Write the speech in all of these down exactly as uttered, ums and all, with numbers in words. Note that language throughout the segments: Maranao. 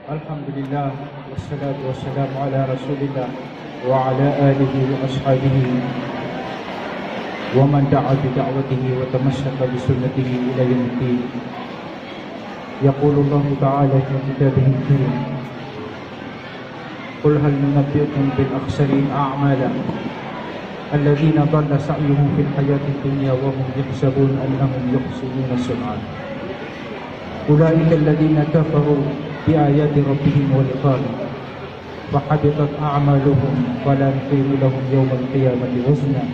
الحمد لله، والصلاة والسلام على رسول الله وعلى آله وأصحابه ومن دعا بدعوته وتمسك بسنته إلى يوم الدين. يقول الله تعالى في كتابه الكريم: قل هل ننبئكم بالأخسرين أعمالا الذين ضل سعيهم في الحياة الدنيا وهم يحسبون أنهم يحسنون صنعا. أولئك الذين كفروا بآيات ربهم ولقائه فحبطت أعمالهم فلا نقيم لهم يوم القيامة وزنا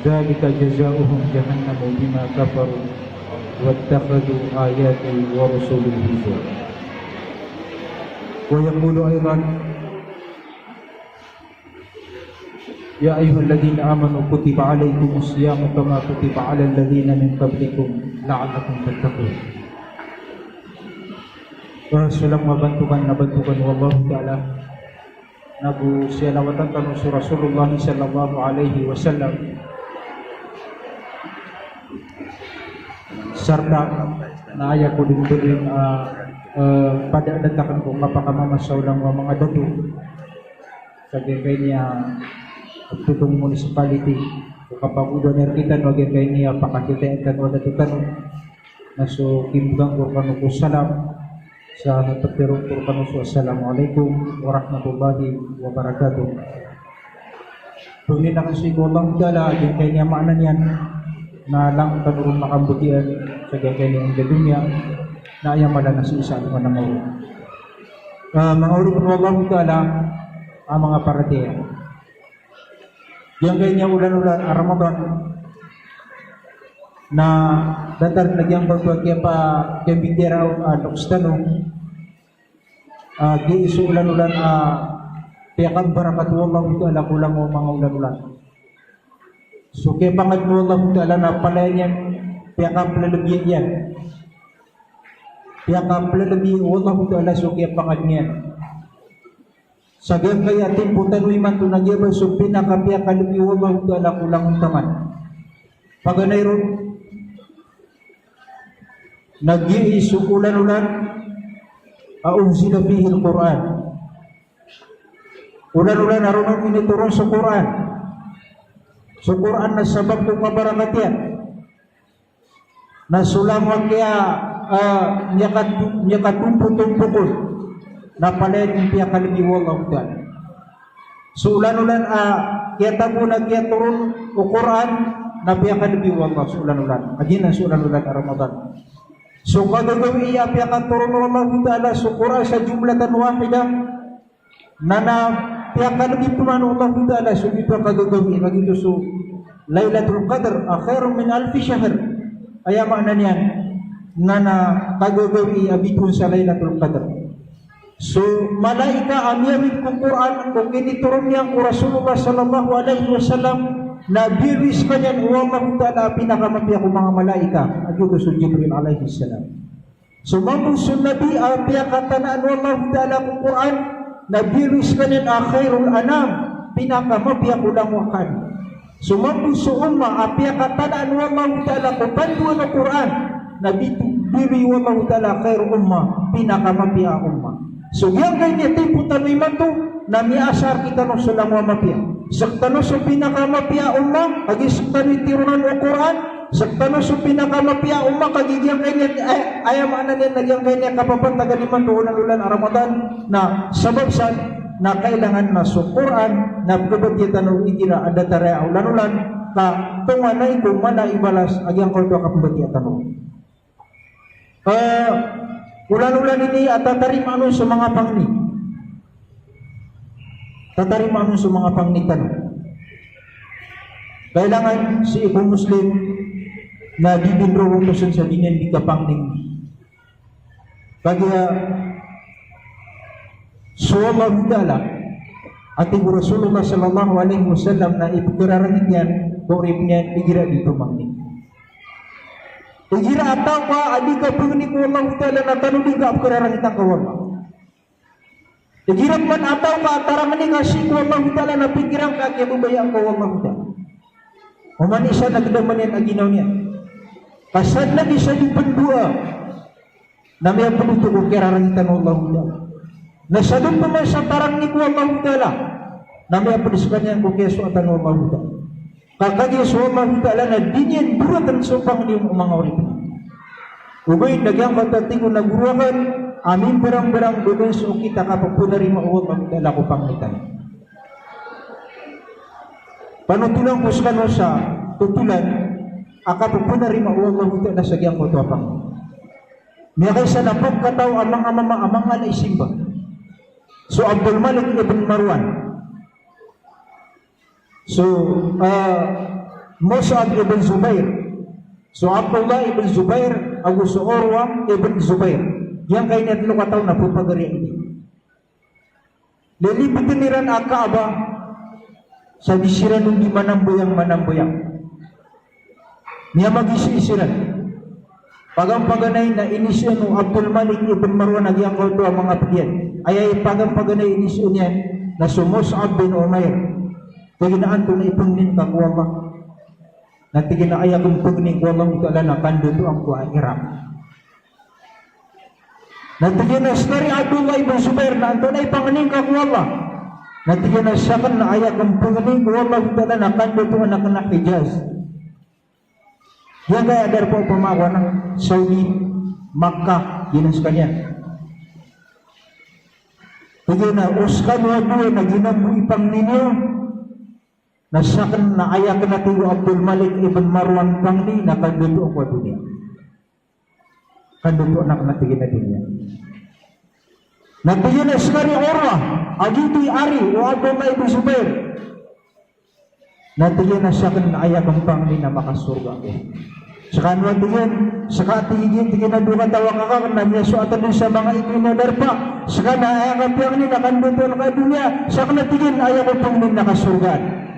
ذلك جزاؤهم جهنم بما كفروا واتخذوا آياتي ورسلي هزوا. ويقول أيضا: يا أيها الذين آمنوا كتب عليكم الصيام كما كتب على الذين من قبلكم لعلكم تتقون. Ah, so langowan a bantogan na bantogan o Allahu Ta'ala, nago salawatan tano so Rasulullah sallallahu alaihi wasallam. Sarta na aya ko dn dn, ah, ah, padaadatakan ko kapakamamasa o langowan a manga dato sa giyangkaya a Ptotong Municipality, ko kapagoda niyan rktano a giyangkaya a pakakitayaan tano a dato tano. Na so kimbgan ko rkano ko salam sa hapd tiro ko rkano so assalamu alaikum warahmatullahi wabarakatuh. Pangnin akn sii ko Allah Ta'ala a giyangkaya a maana niyan na langon tano ron makambatiya sa giyangkaya a ingd a doniya, na aya mala na sii sa alongan a maori. Ah, manga oripn o Allah Ta'ala a manga paratiyaya. Giyangkaya a olan-olan a Ramadan na datar na giyangkoto a kiyapa-, kiyapitiyara a loks tano, ah, gii so olan-olan a piyakambarakatan o Allahu Ta'ala ko langowan a manga olan-olan. So kiyapangadn o Allahu Ta'ala na palaya niyan piyakaplalabiya iyan. Piyakaplalabiya o Allahu Ta'ala so kiyapangadn iyan. Sa giyangkaya a timpo tano imanto na giya ba so pinakapiyakalabi o Allahu Ta'ala ko langon taman. Paganay ron, na gii so olan-olan a unzila fihil Qur'an. Olan-olan a ron initoron so Qur'an. So Qur'an na sabap ko kabarakat iyan. Na so langowan a kiya, ah, miyakatu-, miyakatompotompok on na palaya dn piyakalabi o Allahu Ta'ala. So olan-olan a kiyatago na kiyatoron o Qur'an na piyakalabi o Allah so olan-olan. A giyanan so olan-olan a Ramadan. So kagagawii a piyakatoron o Allahu Ta'ala so Qur'an sa jumlatan wahida, na, na piyakalabi pman o Allahu Ta'ala so giyoto a kagagawii, na giyoto so Lailatul Qadr a khairun min alfi shahr. Aya maana niyan na, na kagagawii a bitoon sa Lailatul Qadr. So malaika a miyawid ko Qur'an ko kinitoron iyan ko Rasulullah sallallahu alaihi wasallam na biyaloy skaniyan o Allahu Ta'ala a pinakamapiya ko manga malaika, a giyoto so Jibril alaihis salam. So mambo so Nabi a piyakatanaan o Allahu Ta'ala ko Qur'an na biyaloy skaniyan a khairul anam, pinakamapiya ko langowan a kaadn. So mambo so ummah a piyakatanaan o Allahu Ta'ala ko pandoan o Qur'an na bito-, biyaloy o Allahu Ta'ala a khairul ummah, pinakamapiya a ummah. So giyangkaya a timpo tano imanto na miyaasar rktano so langowan a mapiya. Sktano so pinakamapiya a ummah, kagiya sktano i tironan o Qur'an, sktano so pinakamapiya a ummah, kagiya giyangkaya, eh, aya maana niyan na giyangkaya a kapapantagan imanto o olan-olan a Ramadan, na sabap san na kailangan na so Qur'an na pkabatiya tano igira a datar aya a olan-olan, ka tonganay ko mala i balas a giyangkoto a kapmbatiya tano. Eh, olan-olan ini a tatarimaan on so manga pangni. Tatarimaan on so manga pangni tano. Kailangan sii ko Muslim na di dn rorotosan sa di niyan di kapangni. Kagiya so Allahu Ta'ala, a tig o Rasulullah sallallahu alaihi wasallam na ipkhararangit iyan ko oripn iyan igira di tomangni. Igira a taw ka a di kapangni ko Allahu Ta'ala na tano di kapkhararangit angka o Allah. Igira pman a taw ka a tarangni ka sii ko Allahu Ta'ala na pikiran ka a kiyababaya angka o Allahu Ta'ala. Oman i isa na gdaman iyan a ginawa niyan. Ka sadn lagid sa di pndoa. Na miyapd oto ko kiyararangitan o Allahu Ta'ala. Na sadn pman sa tarangni ko Allahu Ta'ala, na miyapd skaniyan ko kiyasoatan o Allahu Ta'ala. Ka kagiya so Allahu Ta'ala na di niyan doratn so pangni o manga oripn. Ogaid na giyangkoto a tig o goro akn a mimbarangbarang dn so okit a kapphanarimang o Allahu Ta'ala ko pangni tano. Panotolan ko skano sa totolan a kapphanarimang o Allahu Ta'ala sa giyangkoto a pangni. Miyakaisa na pkataw a manga mama a manga ala i simba. So Abdul Malik ibn Marwan. So, ah, Mus'ab ibn Zubair. So Abdullah ibn Zubair, ago so Urwa ibn Zubair. Giyangkai a tlo kataw na pphagariya ini. Liliptn iran a Kaaba sa di siran on di manambayang, manambayang. Miyamagizai siran. Paganay-paganay na iniza o Abdul Malik ibn Marwan a giyangkoto a manga pd iyan. Aya paganay-paganay iniza iyan na so Mus'ab bin Umair. Tig iyan a antonaa i pangnin ka ko Allah? Na tig iyan a aya akn pangni ko Allahu Ta'ala na kandatoan ko a Iraq. Na tig iyan a skari Abdullah ibn Zubair na antonaa i pangni ngka ko Allah? Na tig iyan a sakn na aya akn pangni ko Allahu Ta'ala na kandatoan akn a Hijaz. Giyangkaya darpa opama ko anan, Saudi, Makkah, giyanan skaniyan. Tig iyan a o skano a dowa na giyanan bo i pangni niyo. Na sakn na aya akn a tig o Abdul Malik ibn Marwan pangni na kandatoan ko a doniya. Kandatoan akn a tig iyan a doniya. Na tig iyan a skari Urwa, a giyoto i ari o Abdullah ibn Zubair. Na tig iyan a sakn na aya akn pangni na makasorga ako. Skano a tig iyan, ska tig iyan, tig iyan a dowa kataw a kaka akn na miyasoat dn sa manga ino-ino a darpa. Ska na aya akn pangni na kandatoan ko a doniya. Sakn a tig iyan a aya ko pangni na kasorgaan.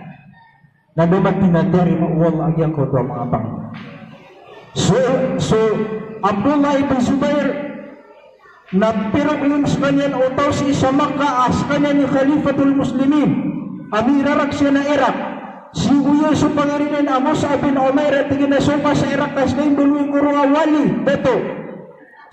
Na da matin a tiyarima o Allah a giyangkoto a manga pangni. So, so Abdullah ibn Zubair, na piroklim skaniyan o taw sii sa Makkah a skaniyan i Khalifatul Muslimin a mirarak siyan a Iraq. Sii ko iya so pangarinan a Mus'ab bin Umair a tig iyan a so ka sa Iraq ka ska i mbaloy ko roo a wali, dato.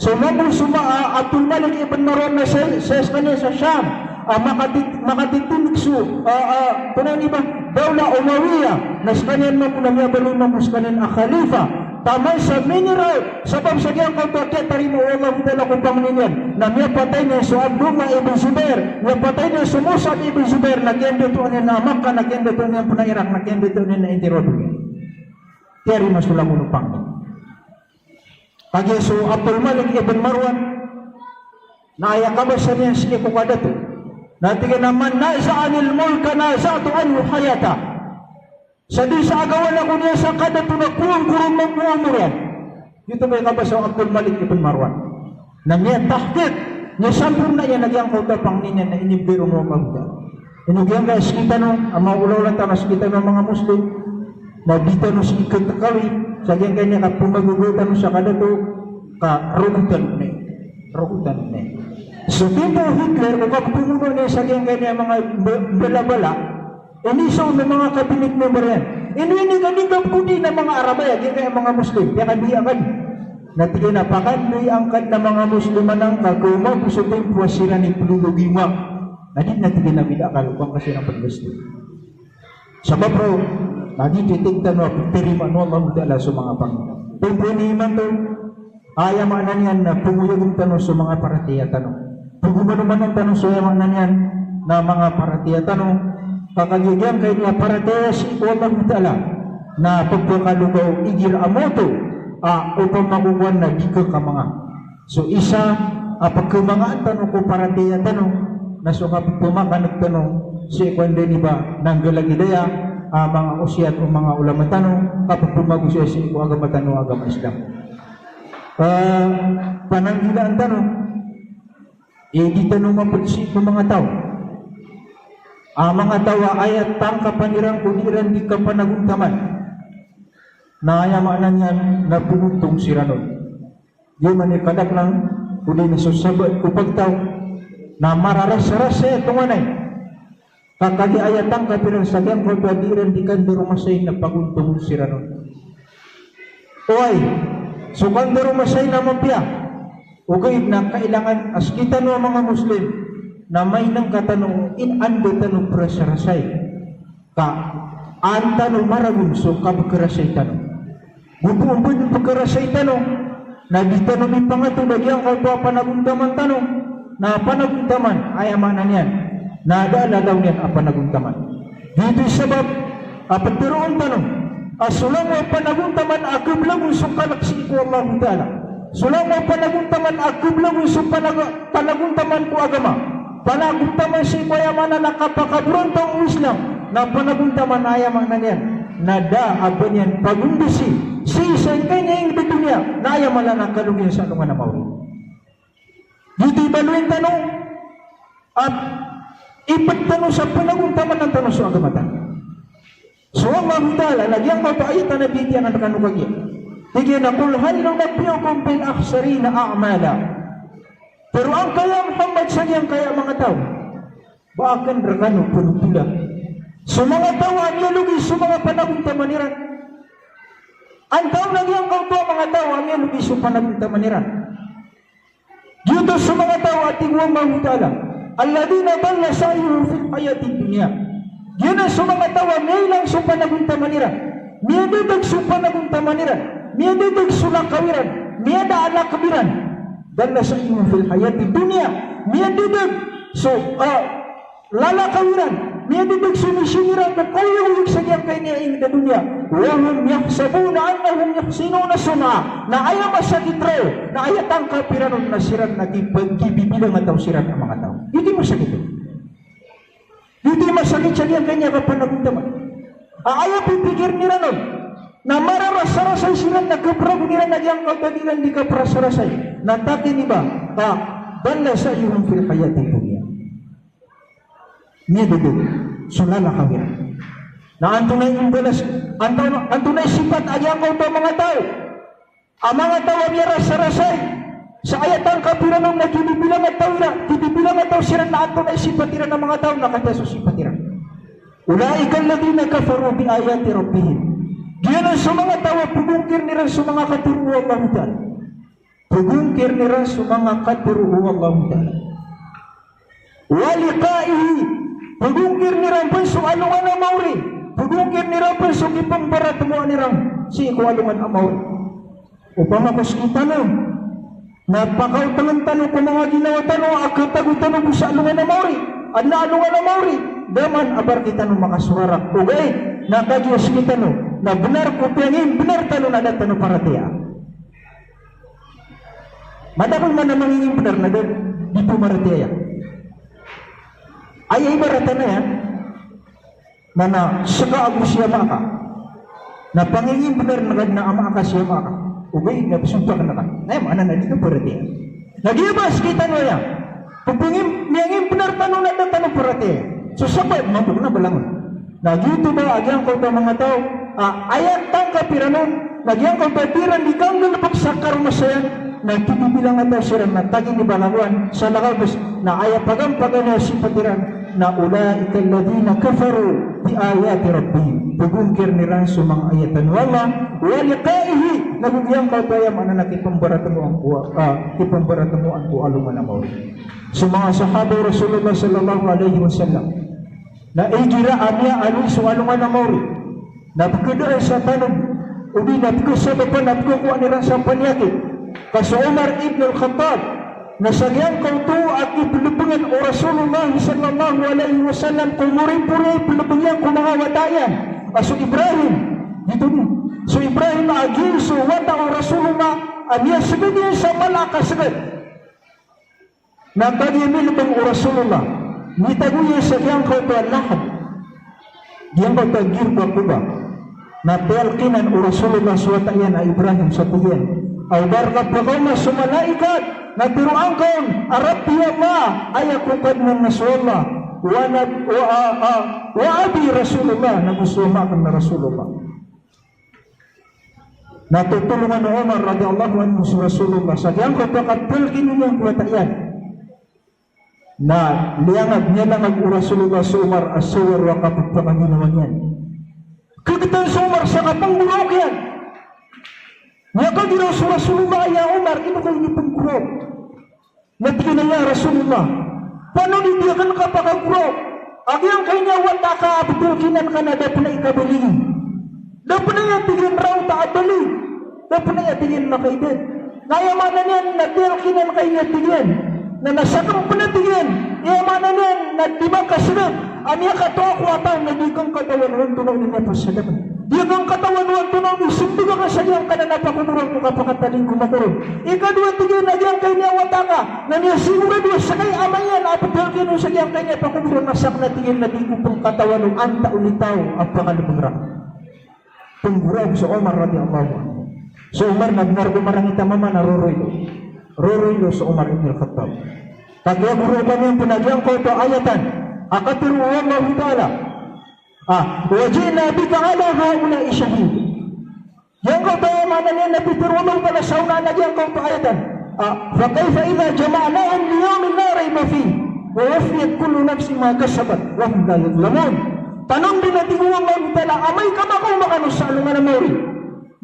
So mambo so ma-, a, Abdul Malik ibn Marwan na sa, sa skaniyan sa Sham, a, makati-, makatitindg so, a, a, tonaa ini ba, Dawla Umawiyyah, na skaniyan mambo na miyabaloy mambo skaniyan a khalifa. Taman sa mineral, sabap sa giyangkoto a kiyatarima o Allahu Ta'ala ko pangni niyan, na miyapatay niyan so Abdullah ibn Zubair, miyapatay niyan so Mus'ab ibn Zubair, na kiyandatoan iyan a Makkah, na kiyandatoan iyan pn a Iraq, na kiyandatoan iyan a intiro a doniya. Tiyarima so langon o pangni. Kagiya so Abdul Malik ibn Marwan, na aya kabasa niyan sii ko kadato, na tig iyan a, "Man naza'anil mulka naza'tu anhu hayatah." Sa dn sa agawan ako niyan sa kadato na kowaan ko ron mambo a omor iyan. Giyoto i kabasa o Abdul Malik ibn Marwan. Na miyatahqiq, miyasamporna iyan a giyangkoto a pangni niyan na inibgay ron o Allah Ta'ala. Ino giyangkaya sekitano a manga olaola tano, sekitano a manga Muslim, na di tano sii khatakawi sa giyangkaya kapphamagogowa tano sa kadato, ka rogotan iyan. Rogotan iyan. So timpo o Hitler, o kapkhomono niyan sa giyangkaya manga mba-, mbala-bala, iniza on a manga cabinet member iyan. Ino ini ka di kapkodi na manga Arab aya, giyangkaya manga Muslim, piyakadoya ka di. Na tig iyan a pakandoyaan ka dn a manga Muslim anan ka kaoma bo so timpo a siran i plologiyowa. Na di na tig iyan a bida ka, lokang ka siran pd Muslim. Sabap roo, na di titig tano a ptarimaan o Allahu Ta'ala so manga pangni. Pangni imanto, aya maana niyan na pangoyagn tano so manga paratiyaya tano. Pagomanomanan tano so aya maana niyan na manga paratiyaya tano. Ka kagiya giyangkaya paratiyaya sii ko Allahu Ta'ala na pphakalogaw igira a moto a opama ko kowan na di ka kamanga. So isa a pkhamangaan tano ko paratiyaya tano na so kapphamakan'g tano sii ko anda ini ba na nggalagid aya a manga osiyat o manga ulama tano, kapphamagosayn sii ko agama tano a agama Islam. Ah, pananggilaan tano, eh, di tano mapd sii ko manga taw. Ah, manga taw a aya tangkapan iran ko di iran di kapanagontaman. Na aya maana niyan na pogontong siran on. Di man i kadaklan, odi na so sabaad ko pagtaw, na mararasarasa i tonganay. Ka kagiya aya tangkap iran sa giyangkoto a di iran di kandaromasay na pagontong siran on. Oway, so kandaromasay na mapiya. Ogaid na kailangan a sekitano a manga Muslim na mainengka tano in anda tano perasarasay. Ka an tano maragon so kabekerasay tano. Gogoon bo den pekerasay tano, na di tano mipangatod a giyangkoto a panagontaman tano, na panagontaman, aya maana niyan na da a lalaw niyan a panagontaman. Giyoto i sabap a peteroon tano a so langowan a panagontaman a kebelagon so kalek sii ko Allahu Ta'ala. So langowan a panagontaman a kebelagon so panaga-, panagontaman ko agama. Panagontaman sii ko aya maana na kapakaboran tano o Islam, na panagontaman aya maana niyan na da a ba niyan pagombesi sii sa giyangkaya inged a doniya, na aya maana na kalong iyan sa alongan a maori. Giyoto i baloyin tano a iped tano sa panagontamanan tano so agama tano. So Allahu Ta'ala, na giyangkoto a ayat a nabi tiyan a rekano kagiya. Tig iyan a, "Qul hal nunabbi'ukum bil akhsarina a'mala." Teroa ngka ya Muhammad sa giyangkaya manga taw. Ba aken rekano penotola so manga taw a miyalogi so manga panagontaman iran. Antawaa giyangkoto a manga taw a miyalogi so panagontaman iran? Giyoto so manga taw a tig o Allahu Ta'ala, "Alladhina dhalla sa'yuhum fil hayatid dunya." Giyanan so manga taw a miyailang so panagontaman iran, miyadadag so panagontaman iran, miyadadag so lakaw iran, miyada a lakeb iran. Dhalla sa'yuhum fil hayatid dunya. Miyadadag so, ah, lalakaw iran, miyadadag so misyon iran ko kaoyagoyag sa giyangkaya inged a doniya. Wa hum yahsabuna annahum yuhsinuna sun'a. Na aya masakit roo, na aya tangkap iran on na siran na kipag-, kibibilangataw siran a manga taw. Giyoto i masakit on. Giyoto i masakit sa giyangkaya kapanagontaman. A aya pipikirn iran on na mararasarasay siran na keperagon iran a giyangkoto a di iran di kaperasarasay. Na takiniba, ka dhalla sa'yuhum fil hayatid dunya. Miyadadag so lalakaw iran. Na antonaa i imbalas, anto-, antonaa i sipat a giyangkoto a manga taw? A manga taw a miyarasarasay sa aya tangkap iran on na kibibilangataw iran, kibibilangataw siran, na antonaa i sipat iran a manga taw? Na katii so sipat iran, "Ulaika alladhina kafaru bi ayati rabbihim." Giyanan so manga taw a pegongkirn iran so manga katero o Allahu Ta'ala. Pegongkirn iran so manga katero o Allahu Ta'ala. Wa liqa'ihi, pegongkirn iran pen so alongan a maori, pegongkirn iran pen so kipembaratemoan iran sii ko alongan a maori. Opama ko sekitano na pakaotengn tano ko manga ginawa tano a ketago tano bo sa alongan a maori, adn a alongan a maori, da man a ba rektano makasorarak. Ogaid na kagiya sekitano na benar ko piyangimbnar tano na da tano paratiyaya. Matakoy man a mangingimbnar na da di pemaratiyaya. Aya ibarat anan iyan, na, na seka ago si ama ka. Na pangingimbnar ngka den a ama ka si ama ka. Ogaid na pesompak ngka. Na aya maana na di ka paratiyaya. Na giya ba sekitano aya, pepangim-, miyangimbnar tano na da tano paratiyaya. So sabap mambo kena ba langon. Na giyoto ba a giyangkoto a manga taw a aya tangkap iran on na giyangkoto a di iran di kanggalebek sa karomasayan, na kibibilangataw siran na takiniba lakowan sa lakabes, na aya pagampaganay a sipat iran na ulaika alladhina kafaru bi ayati rabbihim. Pegongkirn iran so manga ayat o Allah, wa liqa'ihi, na go giyangkoto a aya maana na kipembaratemoan ko, ah, kipembaratemoan ko alongan a maori. So manga sahaba o Rasulullah sallallahu alaihi wasallam na igira a miyaaloy so alongan a maori na pekedaan sa tanog, odi na pekesabapan a pekekowaan iran sa paniyakit. Ka so Umar ibn al-Khattab na sa giyangkoto a kipelebengan o Rasulullah sallallahu alaihi wasallam ko moripori a ipelebeng iyan ko manga wata iyan a so Ibrahim. Giyoto den, so Ibrahim a giya so wata o Rasulullah a miyaseged iyan sa mala a kaseged. Na kagiya milebeng o Rasulullah, mitago iyan sa giyangkoto a lahad, giyangkoto a girba Quba. Na tiyalkinan o Rasulullah so wata iyan a Ibrahim sa tig iyan a, "O ba reka pekaoma so malaikat na teroa ngka on a Rabbi Allah, aya ko Kadnan na so Allah, wa nab-, wa, a, a, wa abi Rasulullah, na go so ama aken na Rasulullah." Na totolongan o Umar radhiyallahu anhu so Rasulullah sa giyangkoto a katalkinin iyan ko wata iyan. Na liyangag, miyalangag o Rasulullah so Umar a sawar o kapagpakaginawa niyan. Kegetan so Umar sa kapenggoraok iyan. Miyakagiraw so Rasulullah, "Ya Umar, ino ka inipenggoraok?" Na tig iyan a, "Ya Rasulullah, paano di di akn kapakagoraok a giyangkaya a wata ka a pthalkinan ka na da pn a ikabaligi? Da pn a," tig iyan, "raot a abalig. Da pn a," tig iyan, "makaidad. Na aya maana niyan na thalkinan ka," tig iyan, "na, na sakn pn," tig iyan, "aya maana niyan na di makasdk a miyakatowa ko a taw na di akn katawan o antonaa i miyapasad akn. Di akn katawan o antonaa i smbag akn sa giyangkanan a pakogoran ko ka pakatalingoma ko ron. Ikadowa," tig iyan, "a giyangkaya a wata ka na miyasigorado a ska i ama iyan a pthalkinan on sa giyangkaya a pakogoran na sakn," tig iyan, "na di ko pn katawan o antaa i taw a pakalbng rakn." Pnggoraok so Umar radiyallahu anhu. So Umar na bnar ko marangit a mama na roroy lo. Roroy lo so Umar ibn al-Khattab. Kagiya goro kami pn a giyangkoto a ayatan a katharo o Allahu Ta'ala a, "Wa ji'na bika ala ha'ula'i shahid." Giyangkoto a aya maana niyan na pitharo o Allahu Ta'ala sa onaan a giyangkoto a ayatan a, "Fa kayfa idha jama'nahum li yawmin la rayba fihi wa wuffiyat kullu nafsin ma kasabat wa hum la yudhlamun." Tanong dn, a tig o Allahu Ta'ala, amay ka makaoma kano sa alongan a maori.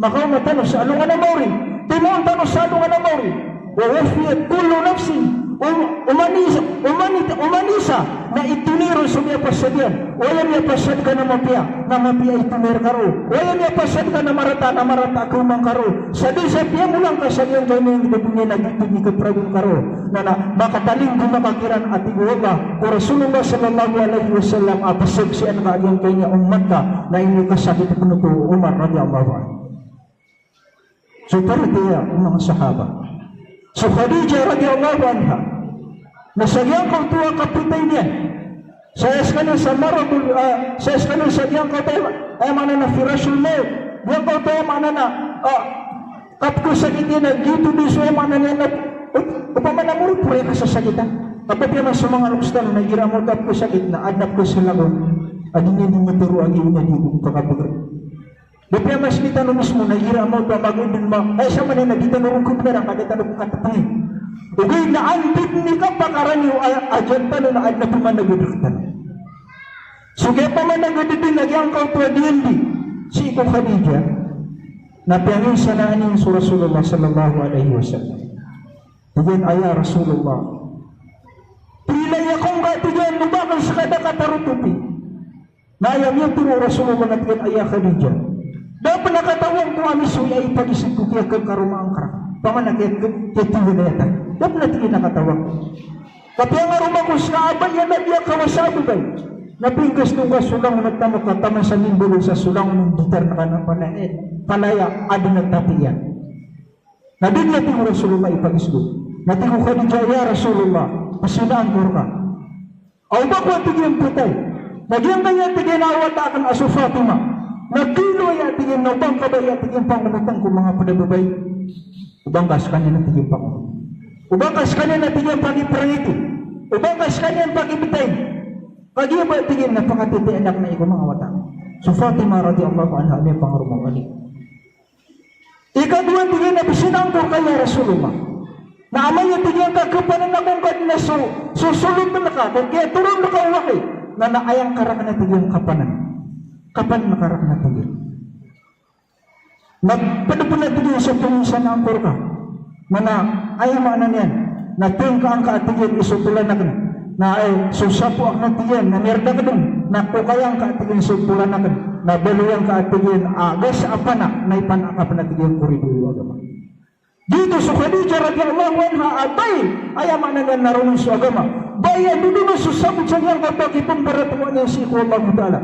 Makaoma tano sa alongan a maori. Timoon tano sa alongan a maori. Wa wuffiyat kullu nafsin, um, oman i isa, oman i, oman i isa na itoner on so miyapasad iyan. O aya miyapasad ka na mapiya, na mapiya i itoner ka roo. O aya miyapasad ka na marata, na marata i kaoma ngka roo. Sa dn sa piyamola ngka sa giyangkaya a doniya na giyoto i kapragon ka roo. Na, na makatalingoma ka kiran, a tig o Allah, ko Rasulullah sallallahu alaihi wasallam a pzaksian ka a giyangkaya a ummat ka na inokasakit pn oto o Umar radiyallahu anhu. So paratiyaya o manga sahaba. So Khadijah radiyallahu anha, na sa giyangkoto a kapatay niyan, sa aya skaniyan sa maradul, ah, sa aya skaniyan sa giyangkoto a, aya maana na firashul mawt, giyangkoto a aya maana na, ah, kapkhasakit iyan a giyoto dn so aya maana niyan na, op-, opama na morot pn i kasasakitan. Apiya mas so manga loks tano na igira a mawri a kapkhasakit na adn a pkhasalagon a di niyan dn matero a giya na di ko kapagr Da piya mas mitano mismo na igira a mawri a magoy dn ma, ay sa maana na di tano ron khabnar angka da tano katapangin. Ogaid na anda dn i kapakarani o a-, ajal tano na adn a pmanagad rktano. So kiyapamanagadn dn a giyangkoto a diyandi sii ko Khadijah, na piyangsanaan iyan so Rasulullah sallallahu alaihi wasallam. Tig iyan a, "Ya Rasulullah, pilay ako ngka," tig iyan, "o ba akn ska da katarotop i." Na aya miyatharo o Rasulullah na tig iyan a, "Ya Khadijah, da pn a katawan ko a misoy a ipagisd ko kiyakaroma angka rka. Opama na kiya-, kiyatharo iyan a aya ta. Da pn a tig iyan a katawan ko. Ka piyangaroma ko ska a ba iyan a di akawasa a babay. Na pinggaston ka so langon a tamok ka taman sa mimbaloy sa so langon o gitar na ka na palaya, palaya adn a tapi iyan." Na da dn a tig o Rasulullah ipagisdo. Na tig o Khadijah, "Ya Rasulullah, pasinaan ko rka." Aw ba ko a tig iyan phatay. Na giyangkaya a tig iyan a wata akn a so Fatima. Na khailo aya a tig iyan na o ba ngka ba aya a tig iyan pangonotn ko manga pd a babay. O ba ngka skaniyan a tig iyan pangonot. O ba ngka skaniyan a tig iyan pakiprangiti. O ba ngka skaniyan pakibtad. Kagiya ba tig iyan na pakatitian akn ko manga wata. So Fatima radiyallahu anha a miyapangaroma o Ali. Ikadowa tig iyan na pasinaan ko rka ya Rasulullah. Na amay a tig iyan ka kapanan ako ngka dn a so, so solotn ka, ko kiyatoron ka o wahi. Na, na aya ngka rakn a tig iyan kapanan. Kapanan ka rakn a tig iyan. Na pd pn a tig iyan so paminsanaan ko rka. Na, na aya maana niyan. Na tig ka angka a tig iyan i so tolan akn. Na, eh, so sapo akn a tig iyan, na miyarda akn dn, na kokaya ngka a tig iyan so polan akn, na baloya ngka a tig iyan a gas a pana, na ipana ka pn a tig iyan ko rido o agama. Giyoto so Khadijah radiyallahu anha a bai, aya maana niyan na ronong so agama. Bai a dodonon so sabot sa giyangkoto a kipmbaratmowa niyan sii ko Allahu Ta'ala.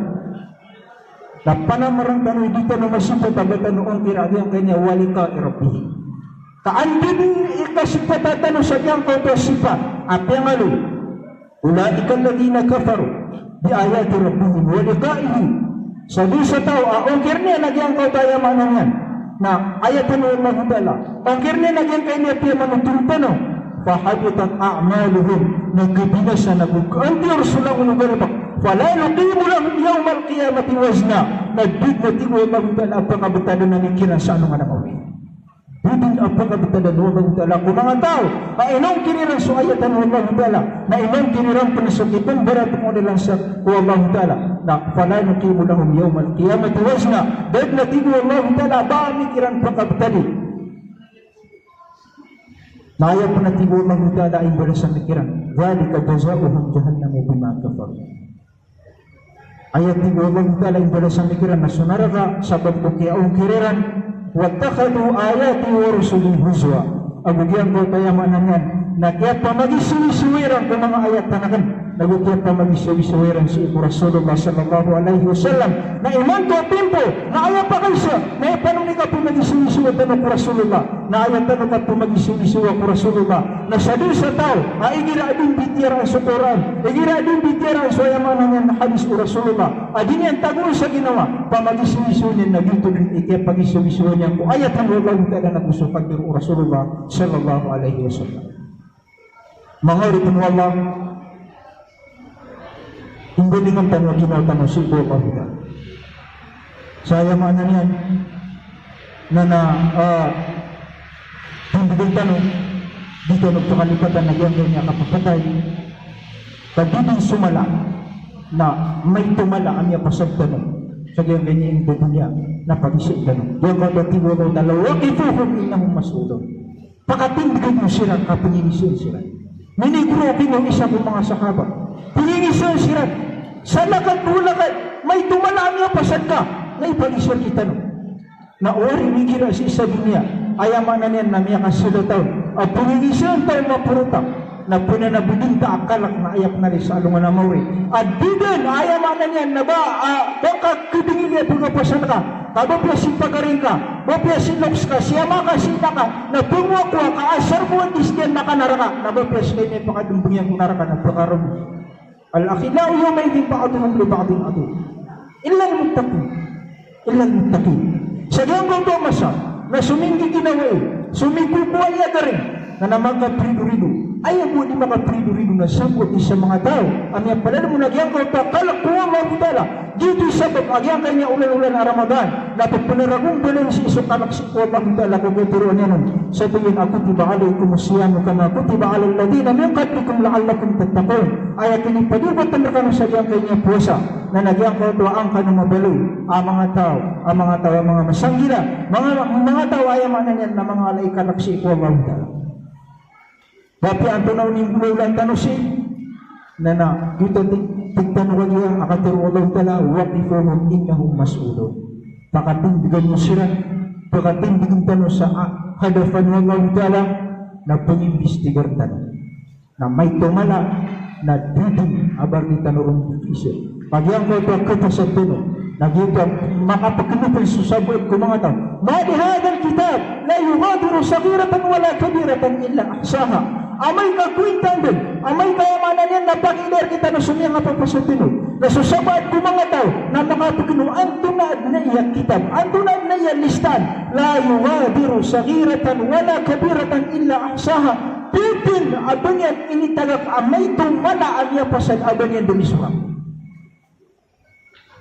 Na panamarang tano i di tano masipat a ba tano ongkir a giyangkaya a wa liqa'i rabbih. Ka anda dn i kasipata tano sa giyangkoto a sipat a piyangaloy. Ulaika alladhina kafaru bi ayati rabbihim wa liqa'ihi. Sadn sa taw a ongkir iyan a giyangkoto a aya maana niyan na ayat o Allahu Ta'ala. Ongkir iyan a giyangkaya a piyamanothol tano. Fahabitat a'maluhum, na khabinasa, na go kaantiyor so langon o galbk. Fala nuqimu lahum yawmal qiyamati wazna, na di dn a tig o Allahu Ta'ala a pangabtadn ami kiran sa alongan a maori. Di dn a pangabtadn o Allahu Ta'ala ko manga taw a inongkir iran so ayat o Allahu Ta'ala, na inongkir iran pn so kipmbaratmowa iran sa ko Allahu Ta'ala. Na fala nuqimu lahum yawmal qiyamati wazna, da dn a tig o Allahu Ta'ala a ba ami kiran pangabtadi. Na aya pn a tig o Allahu Ta'ala a imbalasan iran, "Dhalika jaza'uhum jahannamu bima kafaru." Aya tig o Allahu Ta'ala a imbalasan iran na so naraka sabap ko kiyaongkir iran, "Wattakhadhu ayati wa rusuli huzwa." Ago giyangkoto a aya maana niyan na kiyapamagisoiso iran ko manga ayat akn, nago kiyapamagisoiso iran sii ko Rasulullah sallallahu alaihi wasallam. Na imanto a timpo na aya pakaiza na aya pn on i kapamagisoiso tano ko Rasulullah, na aya tano kapamagisoiso ko Rasulullah na sadn sa taw a igira a di mbitiyarai so Qur'an, igira a di mbitiyarai so, aya maana niyan na, hadis o Rasulullah a di niyan tagoon sa ginawa, pamagisoiso niyan na giyoto dn i kiyapagisoiso niyan ko ayat o Allahu Ta'ala nago so hadis o Rasulullah sallallahu alaihi wasallam. Manga oripn o Allah, imbalingan tano a ginawa tano sii ko Allah Ta'ala. Sa aya maana niyan na, na, ah, tindgn tano, di tano pkalipatan a giyangkaya a kapapatay. Ka di dn so mala na maito mala a miyapasad tano sa giyangkaya a doniya na pagizaan tano. Giyangkoto a tig o Allah Ta'ala, "Waqifuhum innahum mas'ulun." Pakatindgan iyo siran ka pngingisaan siran. Minigro kino isa ko manga sahaba. Pngingisaan siran. Sa lakad o lakad, maito mala a miyapasad ka, na ipagizaan tano. Na o ari migira sii sa doniya, aya maana niyan na miyakasada taw a pngingisaan taw maporota, na pnanabdn ta a kalk na aya pn ari sa alongan a maori. A di dn, aya maana niyan na ba, ah, ba ka kdingili a pkapasan ka, ka ba piya si pagari ngka, ba piya si loks ka, si ama ka, si ina ka, na pngowa-kowa ka, asar bo a di sdn na kanaraka, na ba piya sdn i pakadmbngiyan ko naraka na pkarom. Al-akhillau yawma'idhin ba'duhum li ba'din aduwwun illa al-muttaqin. Illa al-muttaqin. Sa giyangkoto a masa na so minggiginawai, so mikokowa i agari, na na makapridorido. Aya bo di makapridorido na sabap sa manga taw a miyapalalm on a giyangkoto a kalk ko Allahu Ta'ala. Giyoto i sabap a giyangkaya olan-olan a Ramadan na ppharagombalen sii so kalk sii ko Allahu Ta'ala ko kiyatharoa niyan on. Sa tig iyan a, "Kutiba alaykumus siyamu kama kutiba alal ladhina min qablikum la'allakum tattaqun." Aya kinipadiyogat rkano sa giyangkaya powasa na na giyangkoto a angkanan a mabaloy a manga taw, a manga taw a manga masanggira, manga, manga taw a aya maana niyan na manga ala i kalk sii ko Allahu Ta'ala. Ba piya antonaa i ngolawlaan tano sii? Na na, giyoto a tig, tig tano kagiya a katharo o Allahu Ta'ala, "Waqifuhum innahum mas'ulun." Pakatindgan iyo siran, pakatindgan tano sa, ah, hadapan o Allahu Ta'ala, na pngimbistigar tano. Na maito mala, na di dn a ba di tano ron pkizaan. Ka giyangkoto a kapasad tano, na giyoto a makapknopol so sabaad ko manga taw. "Ma li hadhal kitab la yughadiru saghiratan wala kabiratan illa ahsaha." Amay ka ko intandan, amay ka aya maana niyan na pakilay rktano so miyangapapasad tano. Na so sabaad ko manga taw na makapkno, antonaa dn aya kitab, antonaa dn aya listaan. "La yughadiru saghiratan wala kabiratan illa ahsaha." Di dn a ba niyan initagak a maito mala a miyapasad a ba niyan dn isorat.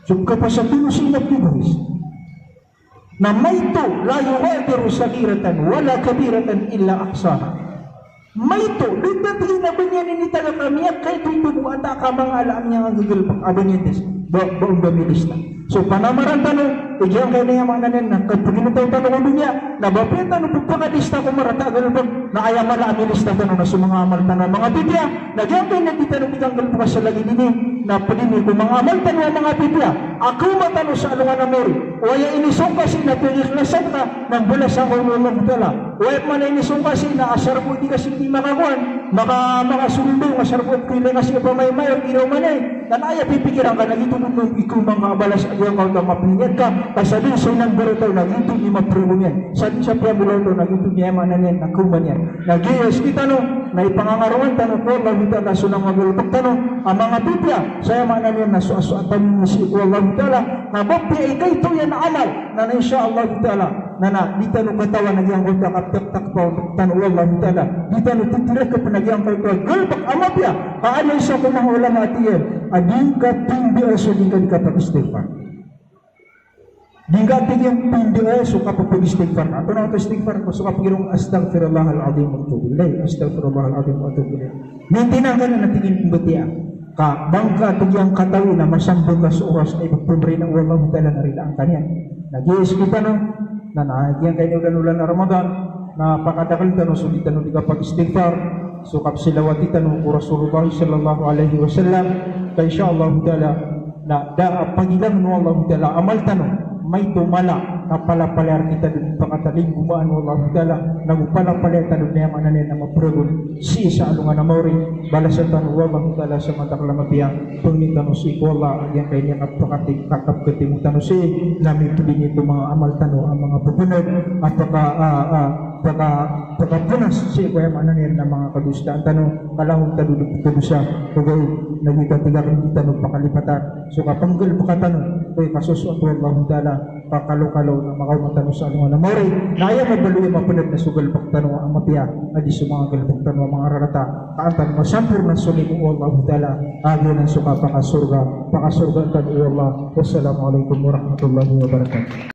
So kapasad tano sii na pibris. Na maito, "La yughadiru saghiratan wala kabiratan illa ahsaha." Maito, di dn a ba niyan initagak a miyakaito-ito bo antaa ka manga ala a miyanggagalbk a ba niyan dn, ba, ba on ba milista. So panamaran tano, giyangkaya a maana niyan na kapagiltaw tano ko doniya, na ba piya tano pphakadista ko marata a galbk, na aya mala a milista tano na so manga amal tano a manga pipiya, na giyangkaya a di tano pkanggalbka sa lagid ini, na pd ini ko manga amal tano a manga pipiya a kaoma tano sa alongan a maori. O aya inisong ka sii na pagikhlasan ka, na mbalasan ka o Allahu Ta'ala. O aya pman a inisong ka sii na asar bo di ka sii di makakowan, maka, makasoldong, asar bo di ka sii pamayamayag, iraw man ay. Na aya pipikiran ka na giyoto bo i kaoma ngka a balas a giyangkoto a mapniyat ka, ka sa dn sa inambarataw na giyoto i maproblem iyan. Sa dn sa piyambolawan tano na giyoto i aya maana niyan na kaoma niyan. Na giya sktano, na ipangangarowan tano ko Allahu Ta'ala so manga galbk tano a manga pipiya, sa aya maana niyan na so, so asowa tano sii ko Allahu Ta'ala, na ba piya i kaito iyan a amal, na, na insha Allahu Ta'ala, na, na di tano katawan a giyangkoto a kaptaktak tano o Allahu Ta'ala, di tano titirakp a giyangkoto a galbk a mapiya, ka adn a isa ko manga ulama a tig iyan a di ngka pindaa so di ngka di kapag-istighfar. Di ngka tig iyan pindaa so kapag-istighfar. Antonaa oto istighfar? So kapagirong, "Astaghfirullahal azim wa atubu ilaih. Astaghfirullahal azim wa atubu ilaih." Mintinan ka na tig iyan pmbatiya. Ka ba ngka tig iyan katawi na masambag ka so oras a ipphmbarina o Allahu Ta'ala na rilaan ka niyan. Na giya sktano, na, na giyangkaya a olan-olan a Ramadan, Na pakadakl tano so di tano di kapag-istighfar, so kapsalawati tano ko Rasulullah sallallahu alaihi wasallam, ka insha Allahu ta'ala, na da a pagilangn o Allahu ta'ala amal tano, maito mala a palapalaya rktano dn pakatalinggomaan o Allahu ta'ala, nago palapalaya tano dn aya maana niyan na mapragon sii sa alongan a maori, balasan tano o Allahu ta'ala sa madakl a mapiya. Pangnin tano sii ko Allah a giyangkai niyan a pakati-, kakapkatimo tano sii, na mipd ini ko manga amal tano a manga pphanag, a paka-, a, a, paka-, pakaponas sii ko aya maana niyan na manga kadosaan tano, ka langon tano dn kadosa, ogaid na giya tig akn di tano pakalipatan so kapnggalbka tano ko ikasosoat o Allahu ta'ala, pakalokalo na makaoma tano sa alongan a maori. Na aya mabaloy a mapnd na so galbk tano a mapiya a di so manga galbk tano a manga rarata. Ka an tano masamporna so limo o Allahu ta'ala a giyanan so kapakasorga, pakasorgaan tano o Allah. Wassalamu alaikum warahmatullahi wabarakatuh.